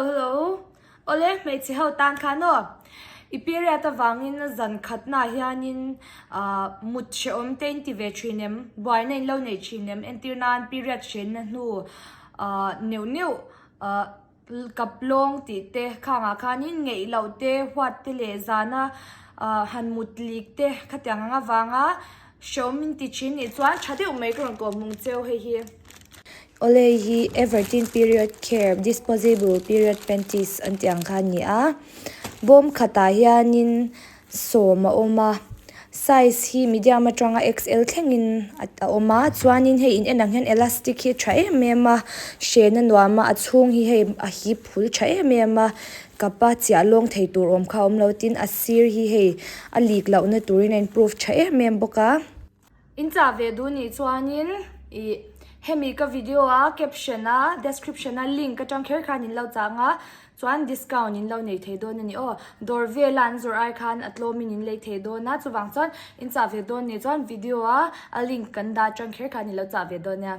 Hello hello Awle hmeichhe ho tan khan aw i period avangin zan khatna ah hianin ah mut hrehawm te in ti ve thin em buaina in lo nei thin em entir nan period hrenna hnu ah neuh neuh ah kap lawng tih te khangah khanin ngeih loh te huat te leh zana ah han mut lik te khatiang ang avanga hrehawm in ti thin nih chuan tha deuh mai ka rawn kawh hmung cheu hei hi. Awle hi Everteen period care disposable period panties an tih ang kha a ni a bawm khatah hianin sawm a awm a size hi medium atanga xl thlengin a awm a chuanin hei in en ang hian elastic hi a tha em em a hren a nuam a a chhung hi hei a hip hul tha em em a cup a chiah lawng thei tur awm kha a awm lo tin a sir hi hei a lik lohna turin a in proof tha em em bawk a. In chah ve duh nih chuanin ih hemi ka video a caption a description a link atang kher khan in lo chah ang a chuan discount in lo nei thei dawn a ni aw. Dawr vela an zawrh ai khan a tlawmin in lei thei dawn a chuvang chuan in chah ve dawn nih chuan video a a link kan dah atang kher khan in lo chah ve dawn nia.